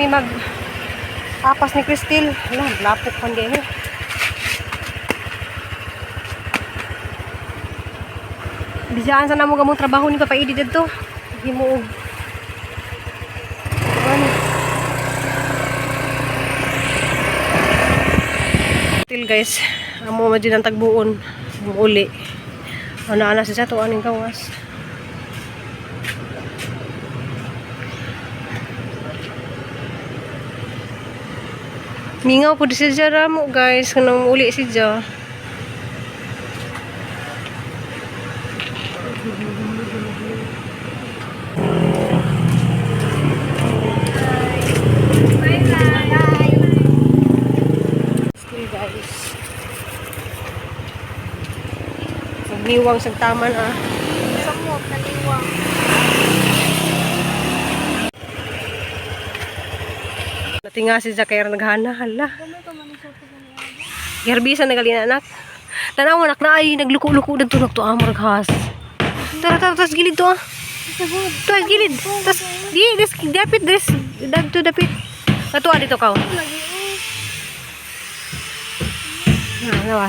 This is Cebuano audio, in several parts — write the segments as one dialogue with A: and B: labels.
A: mi mag apas ni Cristel. Hala, lapok man gani. Bisaan sa namo gamong trabaho ni Papa Idi didto. Himo og ano. Till guys, amo man din ang tagbuon. Uli. Ano ana siya to aning gawas. Mingaw po di siya ramo guys, kanang uli siya. Still guys. Miwang sa taman ah.
B: Samot, naliwang.
A: Natinga si Zakir naghana hala.
B: Gamay ka man sa pagkaniya.
A: Garbisa na gali na anak. Tanaw anak na ay nagluko-luko dadto nagto amor ghas. Tara tara tas gilid to ah. Tas gilid. Tas di des dapit des dagto dapit. Kato dito ka.
B: Lagi oh.
A: Na nawa.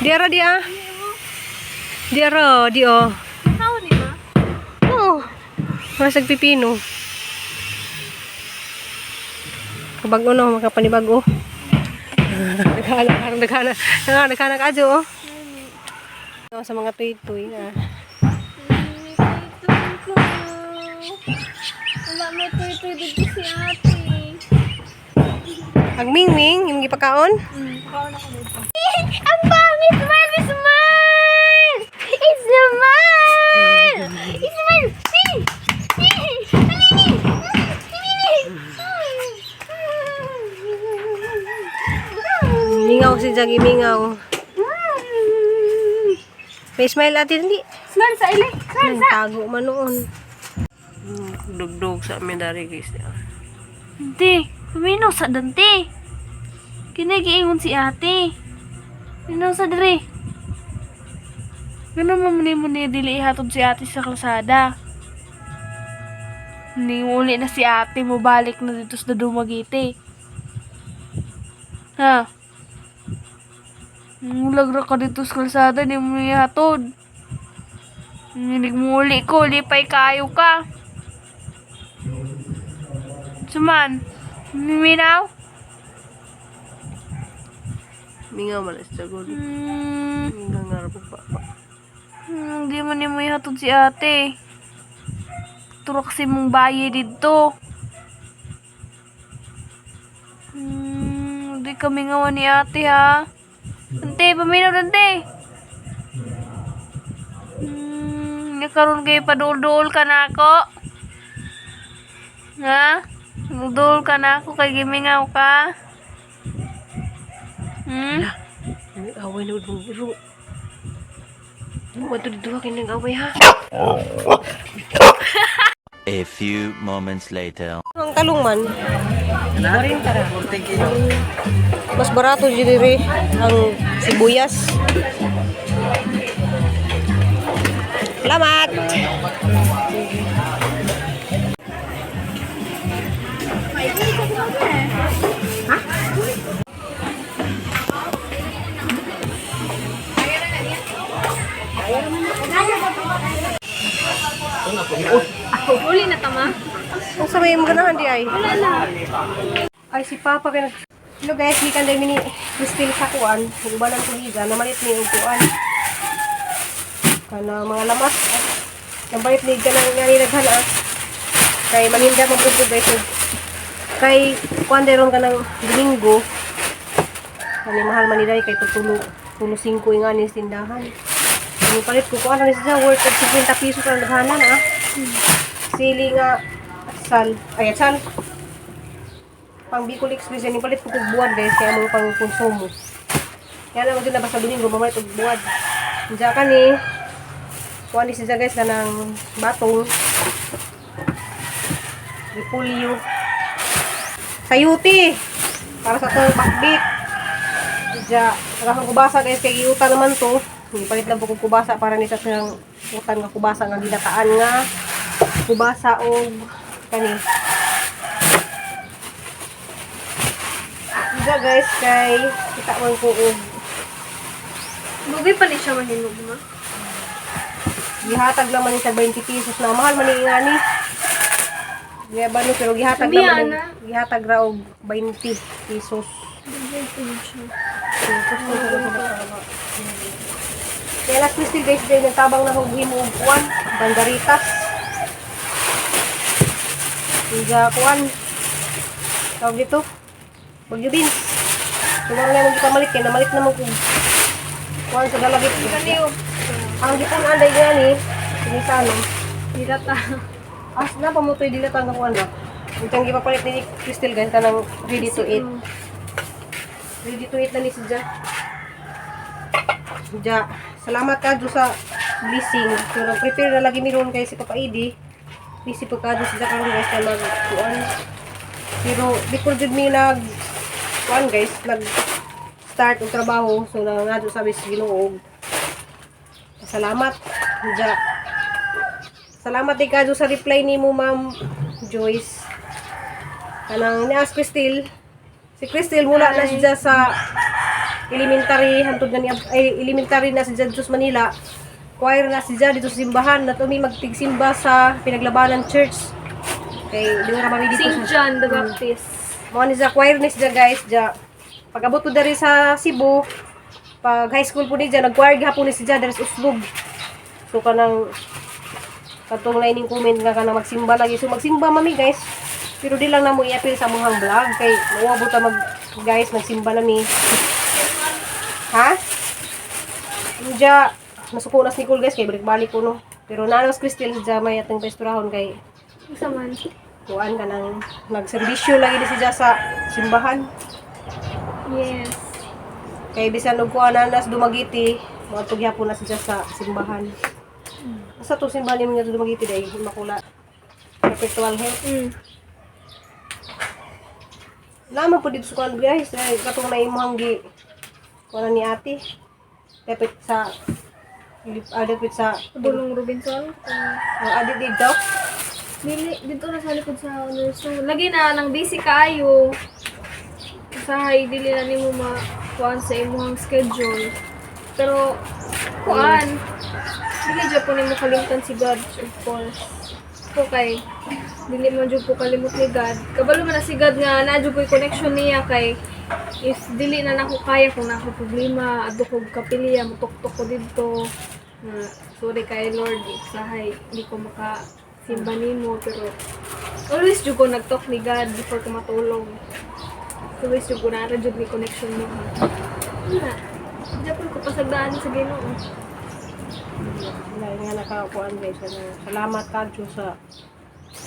A: Di ara di ah. Di ara di oh.
B: Tao ni ma?
A: Oo. Masag pipino. Kabago no, makapanibago. Naghanap, naghanap, naghanap, naghanap adyo oh. No, sa mga tuy-tuy na.
B: May tuy-tuy ko. Wala may tuy-tuy dito si ate.
A: Ang mingming, yung gipakaon.
B: Pakaon ako dito. Ang pangit! Smile! Smile! Smile! Smile! See! See! Alini! Alini!
A: Mingaw si Jagi, mingaw. May smile ate, hindi.
B: Smile sa ili! Smile
A: Ay,
B: sa!
A: tago man noon. Dugdug sa amin dari guys.
B: Hindi. Paminaw sa dante. Kinagiingon si ate. Minaw sa dire. Ganun mo ni mo ni dili ihatod si ate sa kalsada. Uli na si ate mo balik na dito sa Dumaguete. Ha? Mulag ra ka dito sa kalsada ni mo ihatod. Nagmuli ko, lipay kayo ka. Suman, minaw?
A: Mingaw man sa jagod. Mingaw nga ra pa.
B: Hindi mo ni mo ihatod si ate. Turok si mong bayi dito. Hindi kami ngawa ni ate ha. Ante, paminaw dante. Nakaroon kayo padul-dul ka na ako. Ha? Dul ka na ako kay gimingaw ka. Hmm?
A: May away na udong biro. Mo dito kay nang away ha.
C: A few moments later.
A: Ang talong man. Mas barato dyan diri ang sibuyas. Salamat!
B: Uli na tama.
A: Ang sa may maganahan di ay. Ay, si Papa kay nag. Hello guys, gikan dahil mini Cristel sa kuan, ubanan ko higa, namalit ni og kuan. Kana mga lamas. Ay, namalit ni kanang nga ni daghan ah. Kay maninda man pud ko guys og kay kuan deron kanang Domingo. Kani mahal man ni dai kay tutulo tulo 5 nga ni tindahan. Ang palit ko kuan ni siya worth og 50 pesos ang daghanan ah. Sili nga sal, ay sal, pang Bicol Express yan, palit ko kog buwan guys, kaya mo pang konsumo. Kaya lang din na basta Domingo, mamalit og buwan. Diya ka ni, kuha ni siya guys, kanang batong, repulyo, sayuti, para sa itong pakbit. Diya, akong kubasa guys, kay giuta naman to. Palit lang po kong kubasa para ni sa siyang utan nga kubasa nga ginataan nga kubasa og kani. Siya guys, kay kita man ko og
B: Bugay pa ni siya mahinog ma.
A: Gihatag naman ni sa 20 pesos na mahal man ni ngani. Giba no, pero gihatag
B: Umiya
A: naman
B: na.
A: Gihatag ra og 20 pesos.
B: Bugay pa ni siya.
A: Kaya last Crystal guys, dahil nagtabang na hog himo og kuan, banderitas. Iga kuan. Tawag dito. Bagyo beans. Tumang na mong gipamalit kay namalit na mo kog kuan sa dalagit.
B: Kaniyo.
A: Ang gipun-an dahil nga ni, sinisano.
B: Dilata.
A: As na pamutoy dilata ang kuan ba. Itang gipapalit ni Crystal guys kanang ready to eat. Ready to eat na ni si Ja. Ja, salamat ka sa blessing. So, nag-prepare na lagi meron kay si Papa Idi. Busy pa ka si Ja karon guys kay mag kuan. Pero before jud mi nag kuan guys, nag start og trabaho. So nangadto sa bis Ginoo. Salamat. Ja. Salamat din kadyo sa reply nimo, Ma'am Joyce. Kanang ni-ask Crystal. Si Crystal mula na siya sa elementary hantod na ni ay, elementary na si Jesus Manila. Choir na siya dito sa simbahan na tumi magtigsimba sa Pinaglabanan Church. Kay di ra mami dito
B: St.
A: sa
B: John the Baptist.
A: Mao ni sa choir ni siya guys, ja. Pag-abot ko diri sa Cebu, pag high school po ni siya, nag-choir gihapon ni siya diri sa Uslob. So kanang katong lining comment nga kanang magsimba lagi. So magsimba mami guys. Pero di lang namo i-appeal sa among vlog kay mauabot ta mag guys magsimba na mi. Ha? Diya, masuko na si Nicole guys kay balik-balik ko no. Pero nanos Crystal siya may atong pastorahon kay
B: Isa man.
A: kuan ka nang nagserbisyo lagi ni siya sa simbahan.
B: Yes.
A: Kay bisan og kuan na nas Dumaguete, moadto gyapon na siya sa simbahan. Asa to simbahan nimo nga Dumaguete dai Imakula Perpetual Health. Lamang po dito sa kuan guys, ay katong na imong gi kuan ni ate. Dapat sa dapat sa
B: Dulong Robinson.
A: Ang adi dito.
B: Dili, dito na sa likod sa nurso. Lagi na nang busy kaayo. Usahay dili na nimo makuan sa imong schedule. Pero kuan, dili jud po nimo kalimtan si God, of course. So kay dili man jud ko kalimot ni God. Kabalo man na si God nga naa jud ko'y connection niya kay if dili na nako kaya kung nako problema, adto kog kapilya, mutuktok ko didto. Nga, sorry kay Lord, usahay di ko maka simba nimo pero always jud ko nag-talk ni God before ko matulog. Always jud ko naa ra jud may connection mo. Wala. Japon ko pasagdaan sa Ginoo.
A: Wala nga nakakuan guys. Ano, salamat ka Diyos sa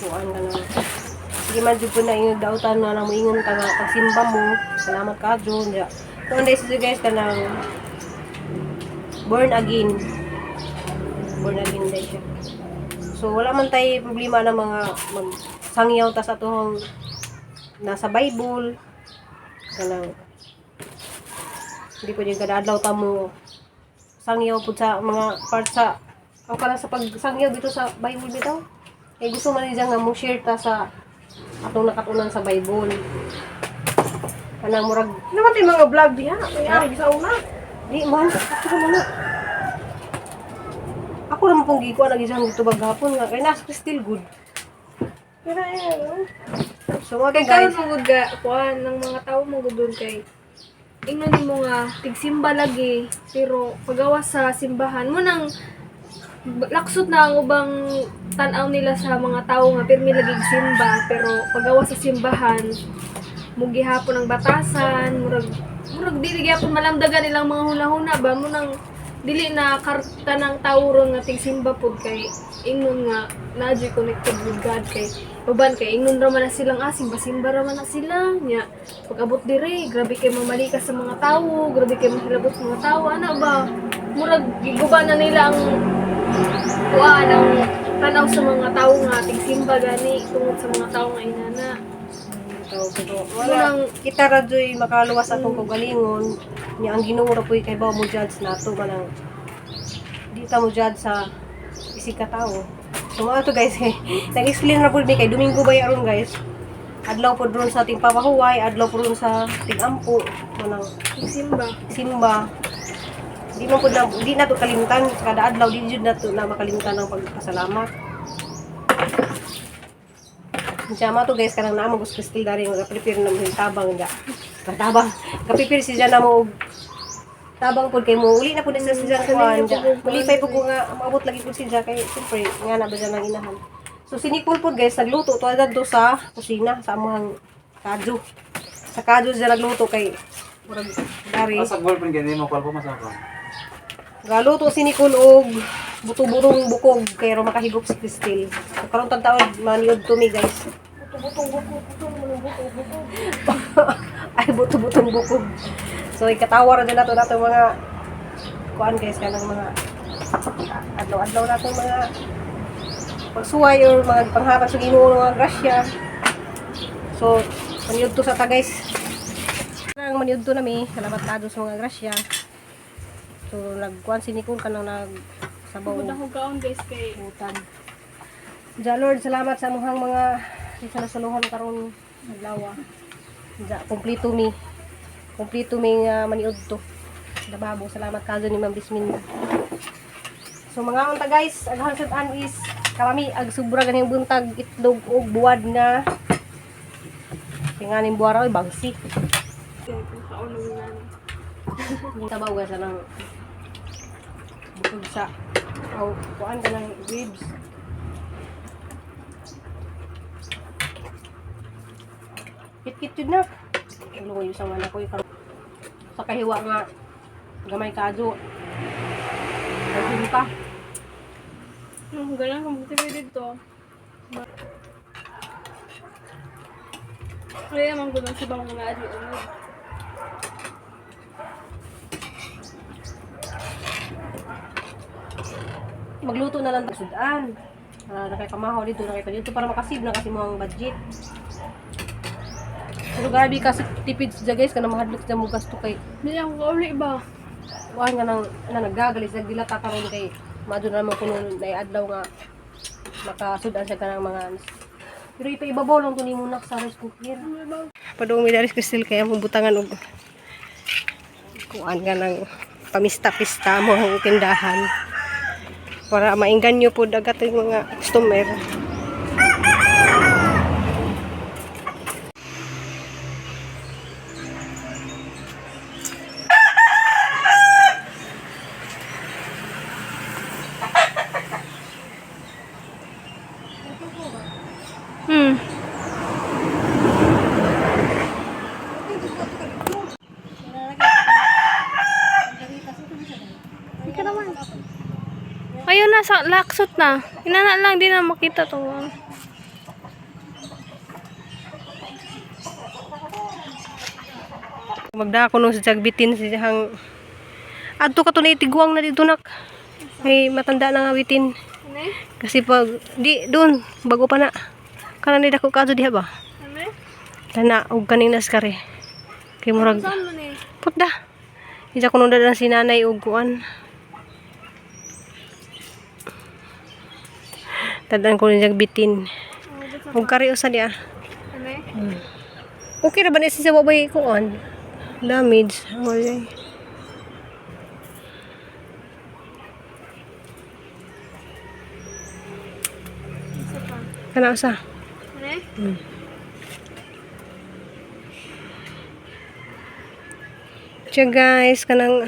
A: kuan ka na. Sige man jud po na inyong dautan na nang moingon ka nga pagsimba mo. Salamat ka Diyos. Ya. Kuan guys guys kanang born again. Born again dahil siya. So wala man tay problema na mga magsangyaw ta sa tuhong nasa Bible. Kanang hindi po din kada adlaw ta mo sangyaw pud sa mga part sa ang kanang sa pagsangyaw dito sa Bible bitaw. Kay gusto man niya nga mo share ta sa atong nakatunan sa Bible. Kanang murag
D: Naman tayo mga vlog diha. May ari sa una.
A: Di man, ako naman na. Ako naman pong gikuan lagi sa dito gahapon nga kay nas still good.
D: Pero ayun. Oh.
A: So mga
B: Kay karon
A: guys,
B: mo gud ga kuan ng mga tao mo gud dun kay ingnon nimo nga tigsimba lagi pero pagawas sa simbahan mo nang laksot na ang ubang tan-aw nila sa mga tao nga pirmi lagi simba pero pagawas sa simbahan mo gihapon ang batasan, murag murag dili gihapon malamdagan ilang mga hunahuna ba mo nang dili na karta ng tao ron nga tigsimba pod kay ingnon nga naa jud connected with God kay uban kay ingnon ra man na silang ah, simba-simba ra man na sila nya pag abot dire grabe kay mamalikas sa mga tawo, grabe kay mahilabot sa mga tawo ana ba, murag giguba na nila ang kuan ang tanaw sa mga tawo nga tigsimba gani tungod sa mga tawo nga inana.
A: Bitaw, pero wala kita ra joy makaluwas atong kaugalingon nya ang Ginoo ra puy kay bawo mo judge nato kanang di ta mo judge sa isig ka tawo. So mga to guys, kay nag-explain ra pud mi kay Domingo ba aron guys. Adlaw po ron sa tingpapahuway, adlaw po ron sa tingampo, manang
B: Simba.
A: simba. Di man po na, di na to kalimtan sa kada adlaw di jud na to na makalimtan ang pagpasalamat. Diya to guys kanang naa mo gusto still dari nga prepare na mo yung tabang ga. Tabang. Ka-prepare si na mo og tabang pud kay mo uli na pud na siya sa kuan. Malipay pud ko nga maabot lagi pud siya kay siyempre nga na ba siya nang inahan. So si Nicole pud guys nagluto to adto sa kusina sa among kadyo. Sa kadyo siya nagluto kay murag dari.
E: Asa girlfriend ganyan mo kwal po masama.
A: Galuto si Nicole og buto-butong bukog kay ro makahigop si Cristel. So, karon taon maniod to me guys.
D: Buto-butong buko, buto buto buko.
A: Ay buto-butong bukog. So ikatawa ra din nato nato mga kuan guys kanang mga adlaw-adlaw nato mga pagsuway or mga panghatag sa Ginoo ng mga grasya. So maniud to sa ta guys. Nang maniud to nami, salamat kado sa mga grasya. So nagkuan si Nicole kanang nag sabaw.
B: Pagod ako kaon guys kay
A: Butan. Ja Lord, salamat sa muhang mga isalusuluhan karon adlaw. Ja, kumpleto mi. Kumpleto mi nga maniud to. Lababo, salamat kazo ni Ma'am Bisminda. So mga unta guys, aghang sudan is kalami ag sobra ganing buntag itlog og buwad nga tinganing buwara oy bangsi.
B: Kay kaon ng nanay.
A: Sabaw guys anang bukod sa aw kuan ka ng ribs. Kit-kit yun na. Ano yung sama na ko yung sa kahiwa nga gamay kadyo. Naghin pa.
B: Ganun kung magtibi dito. Kaya naman ko lang sa bang mga adi unod.
A: Magluto na lang tayo sudan. Nakikamahaw dito, nakita dito para makasave na kasi mo ang budget. Pero grabe kasi tipid siya guys, kanang mahadlok siya mo gasto kay
B: Hindi ako kauli ba?
A: kuan nga nang na nagagalis nagdilata karon kay madto na naman kuno na adlaw nga makasudan siya kanang mga pero ipaibabaw lang to nimo nak sa rice cooker. Padung mi daris Crystal kay among butangan og kuan nga nang pamista-pista mo ang tindahan para maingganyo pod agad yung mga customer.
B: Ika naman. Ayun na, sa laksot na. Inana lang, di na makita to.
A: Magdako nung sa jagbitin si hang adto ka to na itiguang na dito nak. May matanda na nga bitin.
B: Ano?
A: Kasi pag di doon bago pa na. Kanan ni dako kadto diha ba?
B: Ano?
A: Kana og kaning naskare. Kay murag
B: Saan man eh?
A: putda. Isa kuno na si nanay og kuan. Tadan ko ni jagbitin. Og kari usa diha.
B: Ano?
A: Okay ra ba ni siya wabay kuan? Damage. Wala.
B: Isa pa.
A: Kana usa.
B: Ano?
A: Siya guys, kanang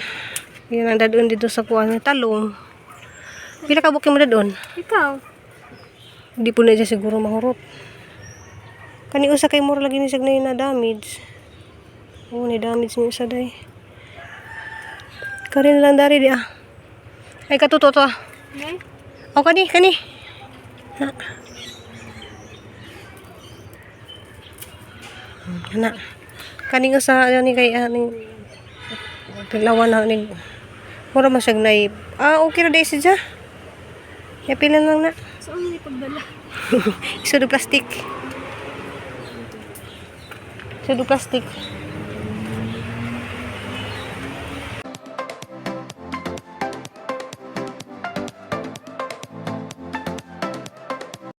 A: yun ang dadun dito sa kuan talong. Pila ka bukin mo dadun?
B: Ikaw.
A: Di po na siya siguro mahurot. Kani usa kay mura lagi ni siya na damage. Oo, ni damage ni usa day. Karin lang dari di ah. Ay katuto to ah.
B: Ano?
A: O kani, kani. Na. Na. Kani usa ani kay ani pilawan na ni mura man siyag nay. Ah, okay ra day siya. Ya pila lang na.
B: Saan ni pagdala?
A: Iso do plastic. Iso do plastic.